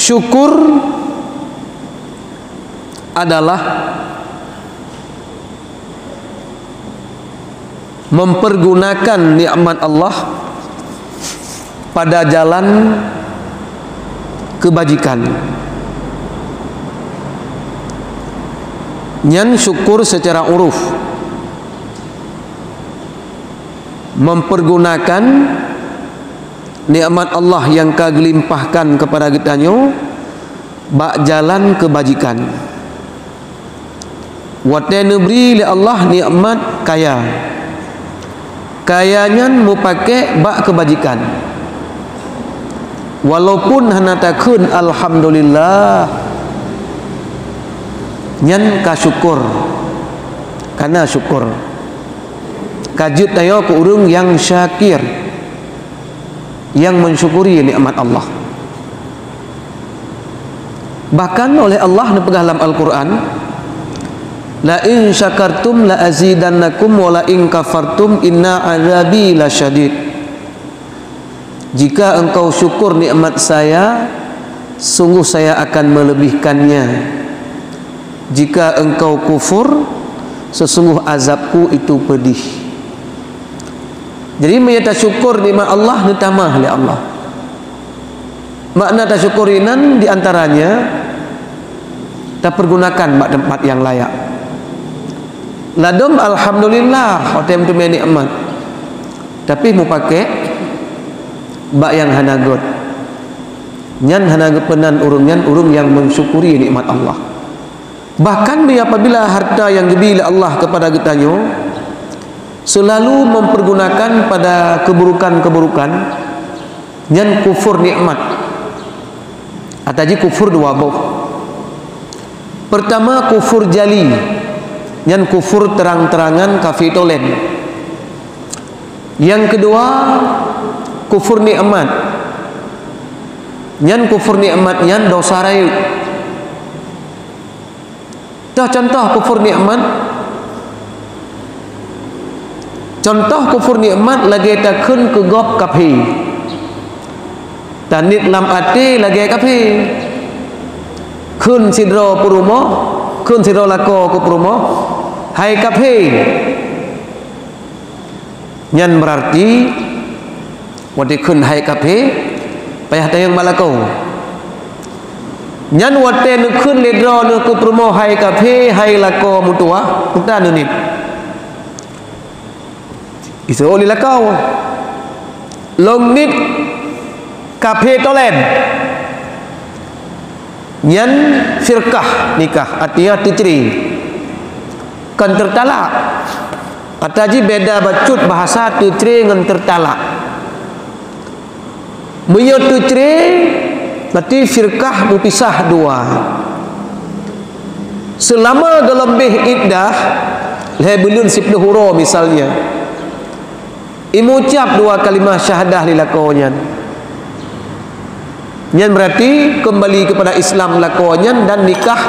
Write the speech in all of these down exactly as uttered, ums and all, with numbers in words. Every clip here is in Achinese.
Syukur adalah mempergunakan nikmat Allah pada jalan kebajikan. Nyan syukur secara uruf. Mempergunakan nikmat Allah nyang ka geulimpahkan kepada geutanyoe bak jalan kebajikan. Watée neubri lé Allah nikmat kaya, kaya nyan mupakée bak keubajikan. Walaupun hana takheun alhamdulillah, nyan ka syukur, kana syukur. Ka jeuet tanyoe keu ureuëng nyang syakir, nyang mensyukuri nikmat Allah. Bahkan oleh Allah neupeugah lam Al-Quran, "La in syakartum la azidannakum wa la in kafartum inna azabi lasyadid." Jika engkau syukur nikmat Saya, sungguh Saya akan melebihkannya. Jika engkau kufur, sesungguh azab-Ku itu pedih. Jadi, meunyoe tasyukur nikmat Allah, neutamah lé Allah. Makna tasyukur inan di antaranya tapergunakan bak teumpat nyang layak. Ladom alhamdulillah watée meuteumé nikmat, tapi mupakée bak nyang hana gét. Nyan hana geupeunan ureuëng nyan ureuëng nyang mensyukuri nikmat Allah. Bahkan apabila harta nyang geubri lé Allah kepada geutanyoe selalu mempergunakan pada keburukan-keburukan, nyan kufur nikmat. Ataji kufur dua boh. Pertama, kufur jali, nyan kufur terang-terangan kafé tolen. Nyang keudua, kufur nikmat. Nyan kufur nikmat nyan dosa rayeuk. Toh contoh kufur nikmat? Contoh kufur nikmat lagée takheun keu gob kafé. Taniet lam até lagée kafé. Kheun sidroe peurumoh, kheun sidroe lakoe keu peurumoh, "Hai kafé!" Nyan beurarti watée kheun hai kafé, payah tanyong bak lakoe. Nyan watée neukheun lé droeneuh keu peurumoh hai kafé, hai lakoe meutuwah, peue ta neuniet? Iseuôt lé lakoe. Lôn niet kafé tolen. Nyan firkah nikah, artinya teucré. Kon teutalak. Ataji beda bacut bahasa teucré ngon teutalak. Meunyoe teucré, berarti firkah meupisah dua. Seulama geuleumbeh iddah, lhée buleuen siplôh uroe misalnya, imucab dua kalimah syahadah lé lakoe nyan. Nyan berarti keumbali keupada Islam lakoe nyan dan nikah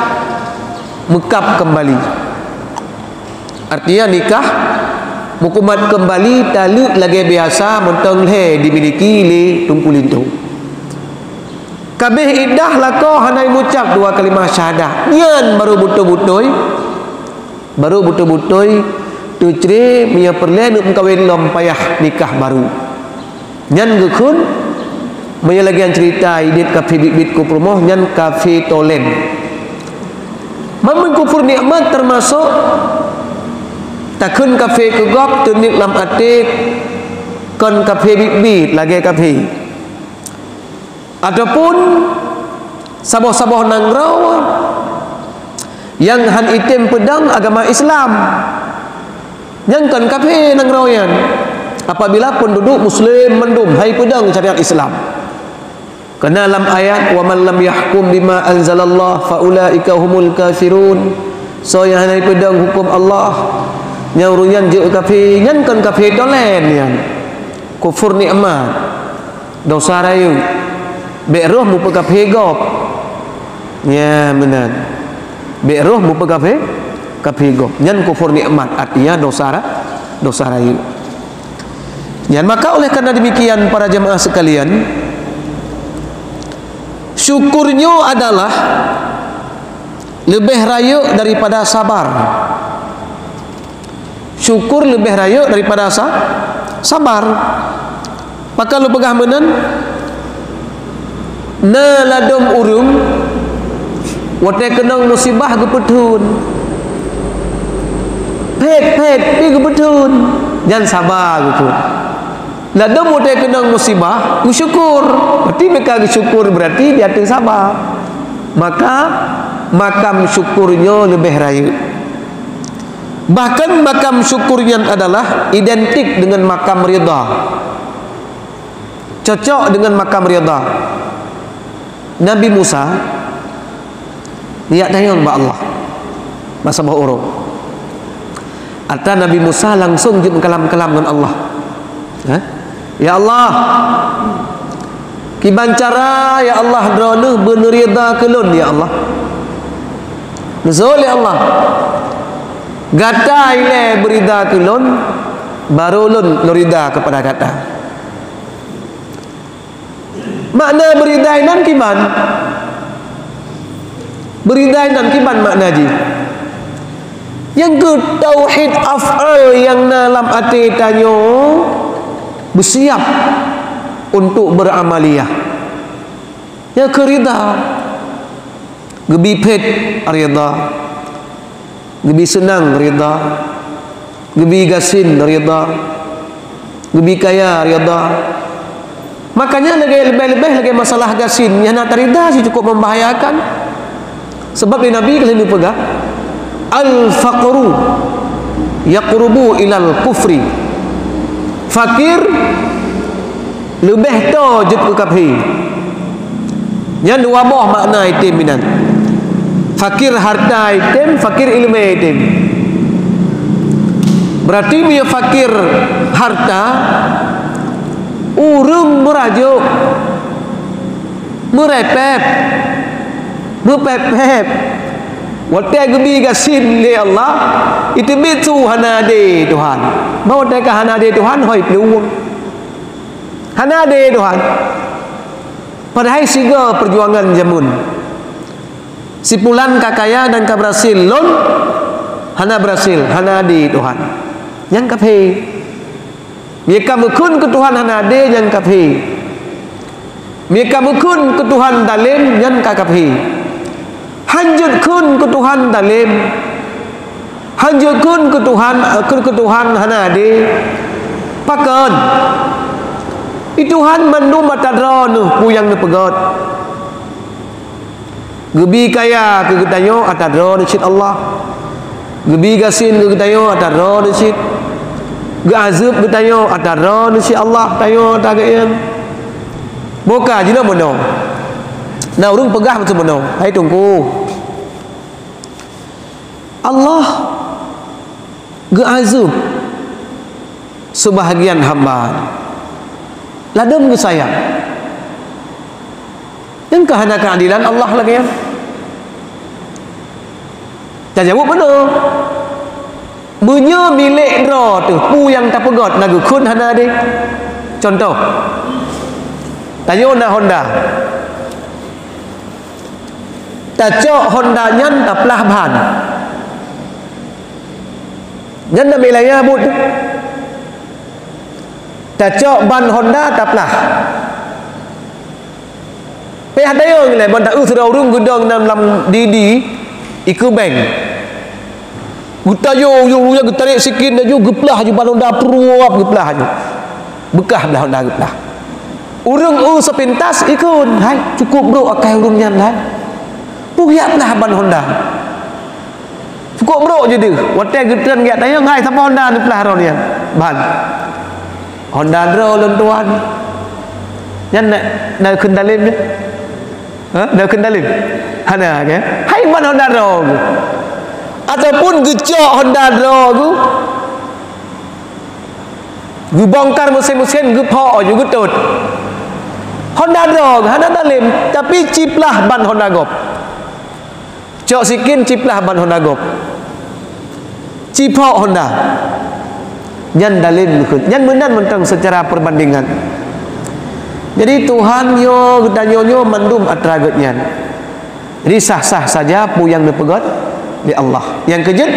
meukab keumbali. Artinya nikah meukumat keumbali, taleuek lagée biasa mantong lhée dimiliki lé teungku linto. Kabeh iddah lakoe hana imucab dua kalimah syahadah. Nyan baru beutôi-beutôi, baru beutôi-beutôi teucré meunyoe peureulée neuk meukawen lom payah nikah baru. Nyan geukheun, meunyoe lagée nyang ceurita idit kafé biet-biet keu peurumoh, nyan kafé tolen. Meunyoe kufur nikmat teumasok takheun kafé keu gob teuniet lam até kon kafé biet-biet lagée kafé. Ataupun saboh-saboh nanggroe nyang hán item peudong agama Islam, nyang kon kafé nanggroe nyan, apabila penduduk muslim mandum hán ipeudong syariat Islam. Karena lam ayat, "Wa man lam yahkum bima anzalallah fa ulaika humul kafirun." Soe nyang hana ipeudong huköm Allah, nyan ureuëng nyan jeuet kafé, nyan kon kafé tolen nyan. Kufur nikmat. Dosa rayeuk. Bék roh meupeukafé gob. Nya meunan. Bék roh meupeukafé, kafé gob. Nyan kufur nikmat, artinya dosa ra-, dosa rayeuk. Nyan maka oleh karena demikian para jemaah sekalian, Syukur nyoe adalah leubeh rayeuk daripada sabar. Syukur leubeh rayeuk daripada sa-, sabar. Pakon lôn peugah meunan, na ladôm ureuëng watée keunong musibah geupeutheun. Phét-phét pih geupeutheun, nyan saba geukheun. Ladôm watée keunong musibah, geusyukur. Berarti meuka geusyukur, berarti di ateueh saba. Maka, makam syukur nyoe leubeh rayeuk. Bahkan makam syukur nyan adalah identik dengan makam ridha. Cocok dengan makam ridha. Nabi Musa, geujak tanyong bak Allah. Masa boh uroe. Ata Nabi Musa langsung jeuet meukalam-kalam ngon Allah. Ha? "Ya Allah, kiban cara, ya Allah, Droeneueh beuneurida keu lôn, ya Allah?" "Beutôi, ya Allah. Gata ilée beurida keu lôn, barô lôn lôn rida keupada gata." Makna beurida inan kiban? Beurida inan kiban makna jih? Nyang keuh tauhid af'al nyang na lam até tanyoe beusiap untuk beuramaliyah. Nyang keuh rida. Geubi phét rida. Geubi seunang rida, geubi gasien rida, geubi kaya rida. Makanya lagée leubeh-leubeh lagée masalah gasien nyang hana tarida cit cukup membahayakan. Sebab lé Nabi ka lheueh neupeugah, "Al-faqru yaqrubu ilal kufri." Fakir leubeh toe jeuet keu kafé. Nyan dua boh makna item inan. Fakir harta item, fakir ileumé item. Berarti meunyoe fakir harta, ureuëng meurajeuk, meurepet, meupép-pép. Watée geubi gasien lé Allah, iteubiet su hana adé Tuhan. Bah watée ka hana adé Tuhan, hôi plueng. Hana adé Tuhan. Padahai sigoe peujuangan jameun. Si pulan ka kaya dan ka beurhasil, lôn hana beurhasil, hana adé Tuhan. Nyan kafé. Meunyoe ka meukheun keu Tuhan hana adé, nyan kafé. Meunyoe ka meukheun keu Tuhan dalem, nyan ka kafé. Han jeuet kheun keu Tuhan dalem. Han jeuet kheun keu Tuhan, kheun keu Tuhan hana adé. Pakon? Di Tuhan mandum ata droeneueh peue nyang neupeugét. Geubi kaya keu geutanyoe ata droeneueh cit Allah. Geubi gasien keu geutanyoe ata droeneueh cit. Geuazeub geutanyoe ata droeneueh cit Allah, tanyoe ata geuieng. Boh ka jinoe meunoe. Na ureuëng peugah meunoe, "Hai Teungku, Allah geuazeub seubahagian hamba, ladôm geusayang. Nyan ka hana keuadilan Allah lagée nyan." Tajaweueb meunoe, "Meunyoe milék droe teuh, peue nyang tapeugét na geukheun hana adé?" Cuntoh, tanyoe na Honda. Tacok Honda nyan taplah ban. Nyan na milaya buet. Tacok ban Honda taplah. Payah tayong lé ban taeu sidroe ureuëng geudong lam, lam di, di ikeue beng. Geutayoe, geutarék sikin laju geuplah laju ban Honda pruap geuplah laju. Beukah blah Honda geuplah. Ureuëng eu sepintas ikheun, "Hai, cukup brok akai ureuëng nyan, hai. Peue geujak plah ban Honda?" Cukup brok jih deuh. Watée geutreun geujak tanyong, "Hai, sapa Honda neuplah droe nyan?" "Ban Honda droe lôn tuan." Nyan na, na kheun dalem nyan? Ha? Na kheun dalem? Hana, kan? Hai ban Honda droe geuh. Ataupun geucok Honda droe geuh. Geubongkar mesin-mesin, geuphok laju geutot. Honda droe geuh, hana dalem, tapi ciplah ban Honda gob. Cok sikin ciplah ban Honda gob. Ciphok Honda. Nyan dalem meukeun. Nyan meunan mantong secara perbandingan. Jadi Tuhan nyoe, geutanyoe nyoe mandum atra Geuh nyan. Jadi sah-sah saja peue nyang neupeugét lé Allah. Nyang keujeuet,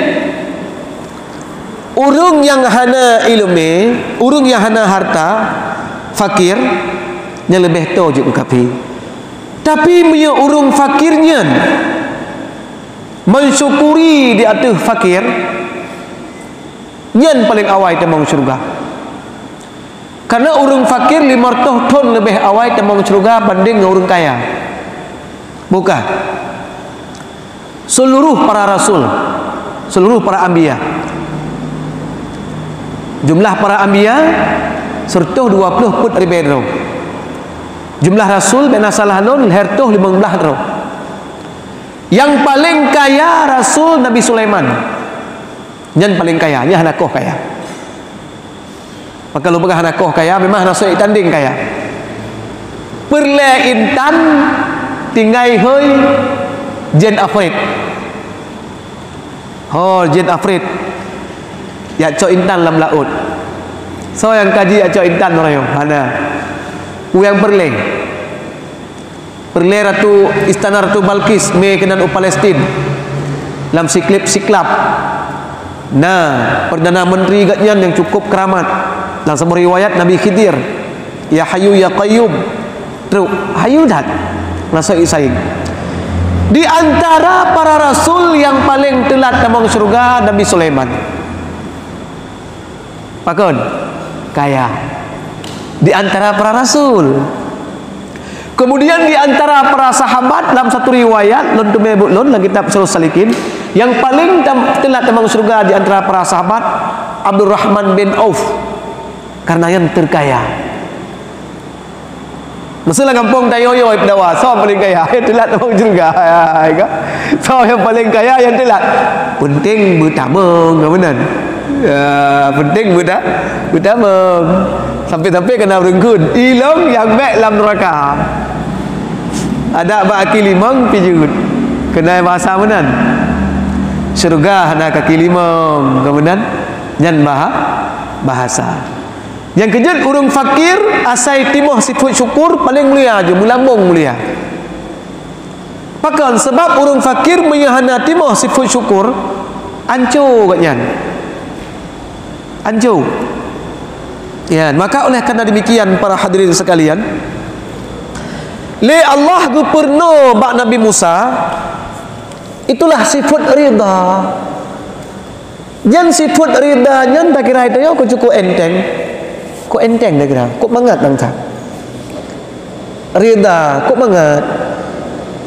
ureuëng nyang hana iéleumé, ureuëng nyang hana harta, fakir, nyan leubeh toe jeuet keu kafé. Tapi meunyoe ureuëng fakir nyan mensyukuri di ateueh fakir, nyan paleng awai tamong syeuruga. Karena ureuëng fakir limong reutôh thon leubeh awai tamong syeuruga banding ngon ureuëng kaya. Bukan. Seluruh para rasul, seluruh para anbiya. Jumlah para anbiya seratus dua puluh peuet ribée droe. Jumlah rasul, bèk na salah lôn, lhèe reutôh limong blaih droe. Nyang paleng kaya rasul Nabi Sulaiman. Nyan paleng kaya, nyan hana koh kaya. Maka lôn peugah hana koh kaya, memang hana soe tandeng kaya. Peureulèe intan tinggai hôi jén afrit. Ho, jén afrit. Jak cok intan lam laôt. Soe nyang kaji jak cok intan uroe nyoe? Hana. Peue nyang peureulèe? Peureulèe Ratu, istana Ratu Balqis, mé keunan u Palestin. Lam siklep siklap. Na, Perdana Menteri geuh nyan nyang cukup keuramat. Lam saboh riwayat Nabi Khidir, "Ya Hayyu ya Qayyum." Trok, hayyu that. Masa isaing. Di antara para rasul nyang paleng teulat tamong syeuruga, Nabi Sulaiman. Pakon? Kaya. Di antara para rasul. Kemudian di antara para sahabat, lam satu riwayat, lôn teumé buet lôn, lam kitab Sirus Salikin, nyang paleng tam-, teulat tamong syeuruga di antara para sahabat, Abdurrahman bin Auf. Karena nyan terkaya. Masa lam gampông tayoe-yoe peudawa, soe paleng kaya? Nyang teulat tamong syeuruga. Ya, ya, kan? Soe nyang paleng kaya nyang teulat? Penting beutamong, ka meunan. Ya, penting beuta-, beutamong. Sampai-sampai keunan ureuëng kheun, "Ilôn nyang bèk lam neuraka." Adak bak aki limong pijeuet. Keunan bahasa meunan. Syeuruga hana kaki limong, ka meunan. Nyan baha-, bahasa. Nyang keujeuet, ureuëng fakir asai timoh sifeuet syukur paleng mulia jih, meulambong mulia. Pakon? Sabab ureuëng fakir meunyoe hana timoh sifeuet syukur, anco geuh nyan. Anco. Ya, maka oleh karena demikian, para hadirin sekalian, lé Allah geupeurunoe bak Nabi Musa, itulah sifeuet ridha. Nyan sifeuet ridha nyan takira tanyoe kok cukup enteng. Kok enteng takira, kok mangat bangsa. Ridha, kok mangat.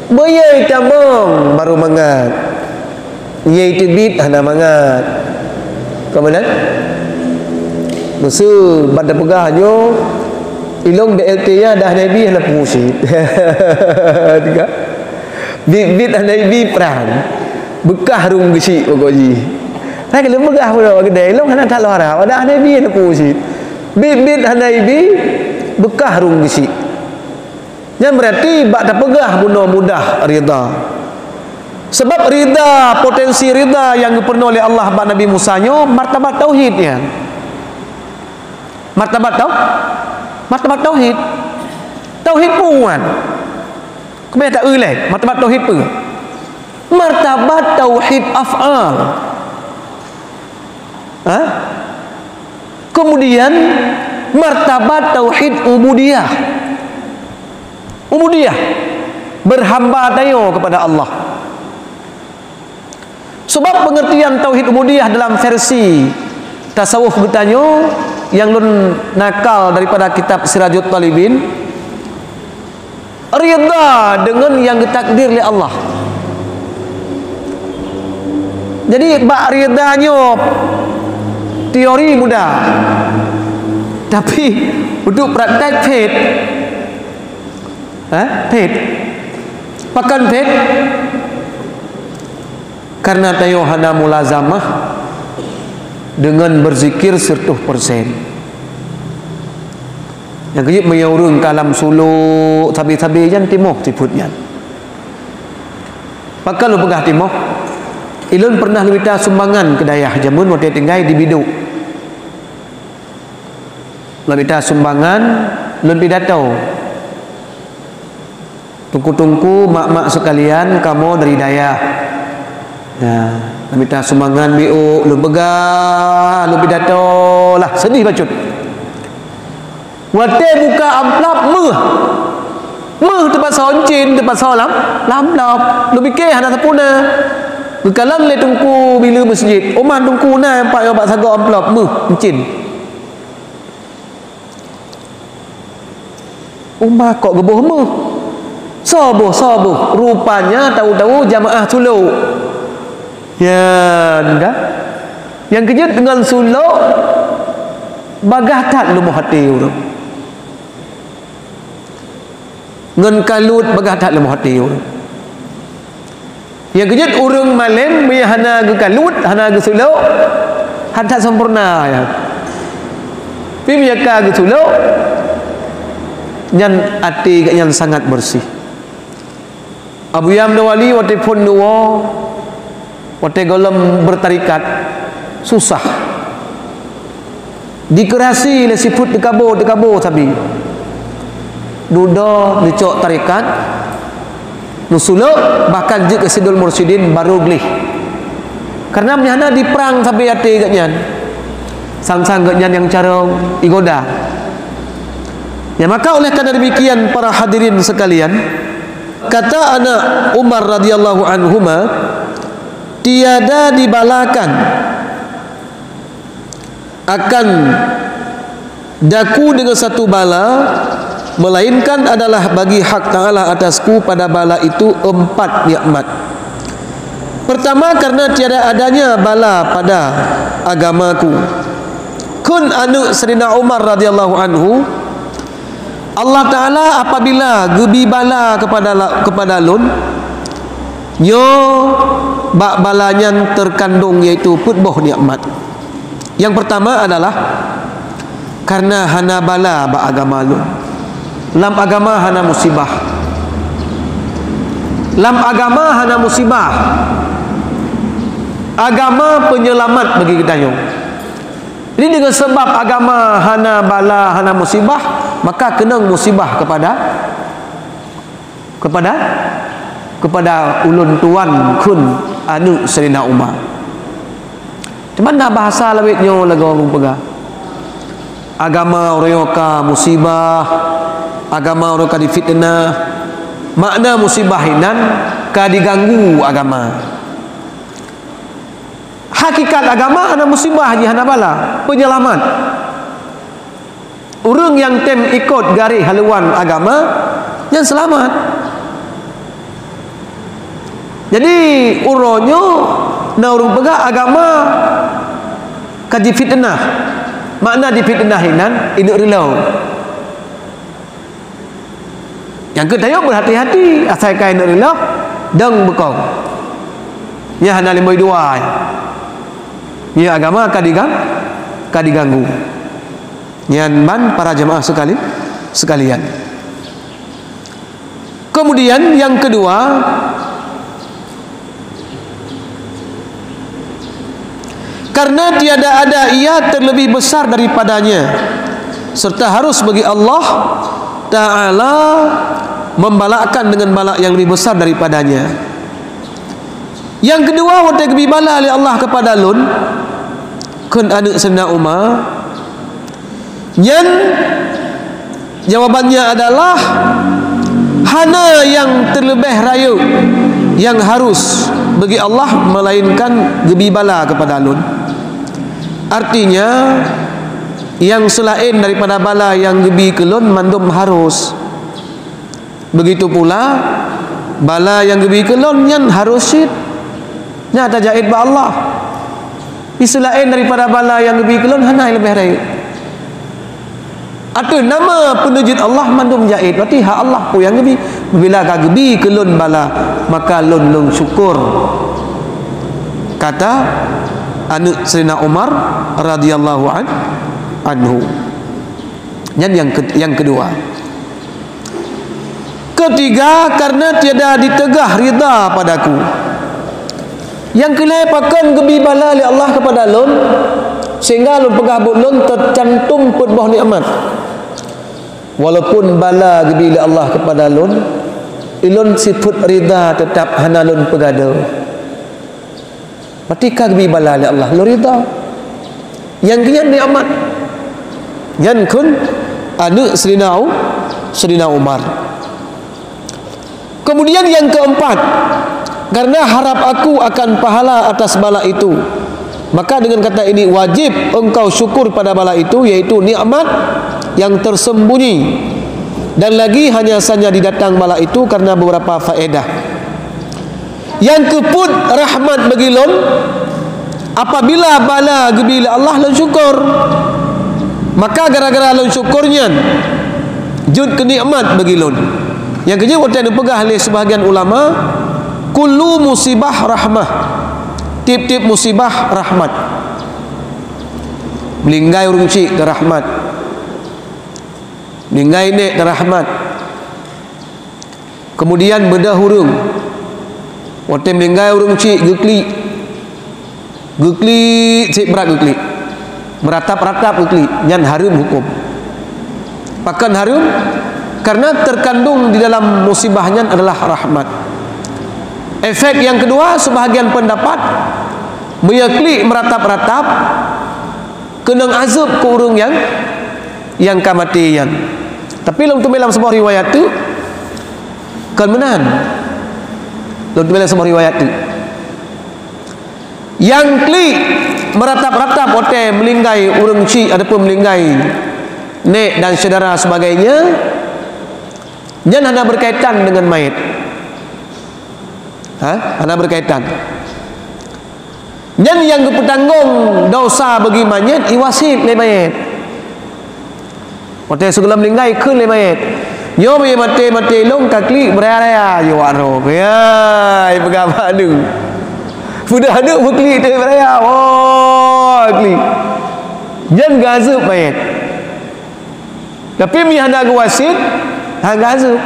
Beuyée tamong baru mangat. Yée teubiet hana mangat. Ka meunan? Meuseu ban tapeugah nyoe, ilôn B L T ya dah Nabi hana peue cit. Tiga. Biet-biet hana ibi prang. Beukah rhueng geuchik pokok jih. Hai ka lheueh peugah bunoe keudè, ilôn hana that lôn harap, padahai hana ibi hana peue cit. Biet-biet hana ibi, beukah rhueng geuchik. Nyan beurati bak tapeugah bunoe mudah ridha. Sabab ridha, potensi ridha nyang geupeurunoe lé Allah bak Nabi Musa nyoe martabat tauhid nyan. Martabat tau-, martabat tauhid. Tauhid peue nyan? Keubiasa ta-eu lé, martabat tauhid peue? Martabat tauhid af'al. Ha? Kemudian, martabat tauhid ubudiyah. Ubudiyah, berhamba tanyoe kepada Allah. Sebab pengertian tauhid ubudiyah dalam versi tasawuf geutanyoe nyang lôn nakal daripada kitab Sirajut Talibin, ridha deungon nyang geutakdir lé Allah. Jadi, bak ridha nyoe teori mudah, tapi untuk praktek phet, ha, phet. Pakon phet? Karena tanyoe hana mulazamah deungon berzikir seratus persen. Nyang keujeuet meunyoe ureuëng ka lam suluk sabe-sabe nyan timoh sifeuet nyan. Pakon lôn peugah timoh? Ilôn pernah lôn mita sumbangan keu dayah jameun watée tinggai di Biduk. Lôn mita sumbangan, lôn pidato. Teungku-teungku, mak-mak sekalian, kamoe dari dayah. Ya, neumita sumbangan beu, lôn peugah, lôn pidato lah, seudeh bacut. Watée buka amplop, méuh. Méuh teupasoe euncien, teupasoe lam, lam amplop. Lôn pike hana sapeue na. Geukalon lé teungku bila meuseujid, "Uma teungku na pat bak sagoe amplop, méuh, euncien." Uma kok geuboh méuh. Soe boh, soe boh. Rupanya tahu-tahu jamaah sulok. Nyan ka. Nyang keujeuet ngon sulok, bagaih that leumoh até ureuëng. Ngon kalut, bagaih that leumoh até ureuëng. Nyang keujeuet ureuëng malém, meunyo hana geukalut, hana geusulok, han that sempurna nyan. Tapi meunyo ka geusulok, nyan até geuhnyan sangat beureuséh. Abuya Meuwali watée phon neuwoe, watée gohlom beutarikat, susah. Dikeurasi lé sifeuet teukabo-teukabo sabe. Dudoe neucok tarekat, neusulok, bahkan jeuet keu Saidul Mursyidin barô gleh. Kareuna meunyo hana diprang sabe até geuhnyan, sang-sang geuhnyan nyang carông, igoda. Ya, maka oleh karena demikian, para hadirin sekalian, kata anak Umar radhiyallahu anhuma, "Tiada dibalakan akan daku dengan satu bala, melainkan adalah bagi hak Ta'ala atasku pada bala itu empat nikmat. Pertama, karena tiada adanya bala pada agamaku." Kheun aneuk Saidina Umar radhiyallahu anhu, Allah Ta'ala apabila geubi bala kepada la-, kepada lôn, nyoe bak bala nyan teukandong, yaitu peuet boh nikmat. Nyang peurtama adalah kareuna hana bala bak agama lôn. Lam agama hana musibah. Lam agama hana musibah. Agama peunyeulamat bagi geutanyoe. Jadi, deungon sabab agama hana bala, hana musibah, maka keunong musibah keupada, keupada, keupada ulôn tuan kheun aneuk Saidina Umar. Teuma na bahasa lawét nyoe lagée ureuëng peugah, agama uroe nyoe ka musibah, agama uroe ka difiteunah. Makna musibah inan ka diganggu agama. Hakikat agama hana musibah jih, hana bala, peunyeulamat. Ureuëng nyang tem ikot garéh haluan agama, nyan seulamat. Jadi, uroe nyoe na ureuëng peugah agama ka jifiteunah. Makna jifiteunah inan, ineuk rilau. Nyang keuh tanyoe beuhati-hati, asai ka ineuk rilau, dong beukong. Nyan hana leumoh dua. Nyan agama ka digang-, ka diganggu. Nyan ban para jamaah sekali, sekalian. Kemudian yang kedua, karena tiada ada ia terlebih besar daripadanya, serta harus bagi Allah Ta'ala membalakkan dengan balak yang lebih besar daripadanya. Yang kedua, watée geubi bala lé Allah kepada lôn, kheun aneuk Saidina Umar, nyan jawabannya adalah hana nyang terlebih rayeuk nyang harus bagi Allah melainkan geubi bala kepada lôn. Artinya, nyang seulaén daripada bala nyang geubi keu lôn mandum harus. Begitu pula, bala nyang geubi keu lôn nyan harus cit. Nyan ata jait bak Allah. Di seulaén daripada bala nyang geubi keu lôn hana leubeh rayeuk. Ateueh nama peuneujeuet Allah mandum jait, berarti hak Allah peue nyang geubi. Bila ka geubi keu lôn bala, maka lôn lôn syukur. Kata aneuk Saidina Umar radhiyallahu an-, anhu. Nyan nyang ke-, nyang keudua. Ketiga, karena tiada diteugah ridha padaku. Nyang keulhée, pakon geubi bala lé Allah kepada lôn, sehingga lôn peugah buet lôn teucantum peuet boh nikmat. Walaupun bala geubi lé Allah kepada lôn, Ulôn sifeuet ridha teutap hana lôn peugadôh. Berarti ka geubri bala lé Allah, lôn ridha. Nyang keunyan nikmat. Nyan kheun aneuk Saidina U-, Saidina Umar. Kemudian yang keempat, karena harap aku akan pahala atas bala itu, maka dengan kata ini wajib engkau syukur pada bala itu, yaitu nikmat yang tersembunyi. Dan lagi hanya saja didatang bala itu karena beberapa faedah. Nyang keupeuet rahmat bagi lôn, apabila bala geubri lé Allah lôn syukur, maka gara-gara lôn syukur nyan jeuet keu nikmat bagi lôn. Nyang keujeuet watée neupeugah lé sebahagian ulama, kullu musibah rahmah, tiep-tiep musibah rahmat. Meuninggai ureuëng chik keu rahmat, meuninggai nék keu rahmat. Kemudian beudôh ureuëng, watée meuninggai ureuëng chik geuklik, geuklik cit brat geuklik, meuratap-ratap geuklik, nyan hareuem huköm. Pakon hareuem? Karena terkandung di dalam musibah nyan adalah rahmat. Efek yang kedua, sebahagian pendapat, meunyoe klik meuratap-ratap, keunong azeueb keu ureuëng nyang, nyang ka maté nyan. Tapi lom teumé lam saboh riwayat teuk, kon meunan. Lom teumé lam saboh riwayat teuk. Nyang klik meuratap-ratap watée meuninggai ureuëng chik ataupun meuninggai nék dan syedara sebagainya, nyan hana berkaitan dengan mayét. Ha? Hana berkaitan. Nyan nyang geupeutanggong dosa bagi manyét, iwasiet lé manyét. Watée sigohlom meuninggai, kheun lé manyét, "Nyoe meunyoe maté-maté lôn ka klik beuraya-raya, yoh wak droe." Ya, ipeugah bak aneuk. Peugah aneuk beuklik teuh beuraya, oh, klik. Nyan geuazeueb manyét. Tapi meunyoe hana geuwasiet, hana geuazeueb.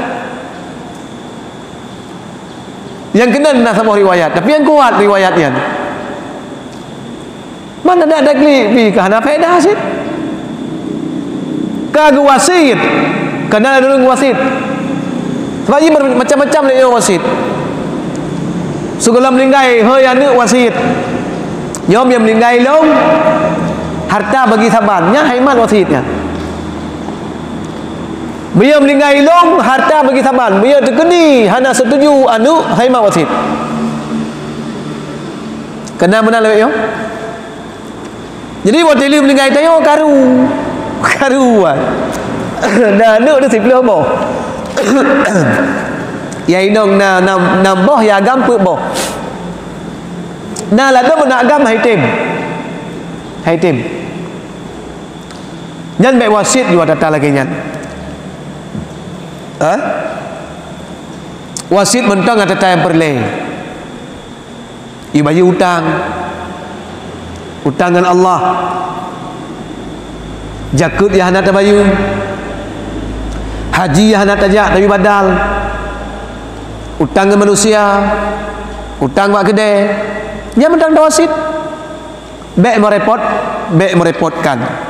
Nyang keunan na saboh riwayat, tapi nyang kuat riwayat nyan. Mana dak taklik pi ka hana faedah cit. Ka geuwasiet, ka na ureuëng geuwasiet. Sebab jih ber-, macam-macam lé nyang wasiet. Sigohlom meuninggai, "Hei aneuk, wasiet. Nyoe meunyoe meuninggai lôn, harta bagi saban." Nyan hikmat wasiet nyan. Meunyoe meuninggai lôn, harta bagi saban. Meunyoe teukeudi hana setuju aneuk, hai mak wasiet. Keunan meunan lagée nyoe. Jadi, watée lheueh meuninggai tanyoe karu. Karu, ah. Na aneuk teuh siplôh boh. Ya inong na nam, nam boh, ya agam peuet boh. Na ladôm aneuk agam hai tem. Hai tem. Nyan bék wasiet jua ata-ata lagée nyan. Ha? Wasiet mantong ata-ata nyang peureulée. Ibayeue utang. Utang ngon Allah. Jakeuet nyang hana tabayeue. Haji nyang hana tajak tapi badal. Utang ngon manusia. Utang bak keudée. Nyan mantong tawasiet. Bék meurepot, bék meurepotkan.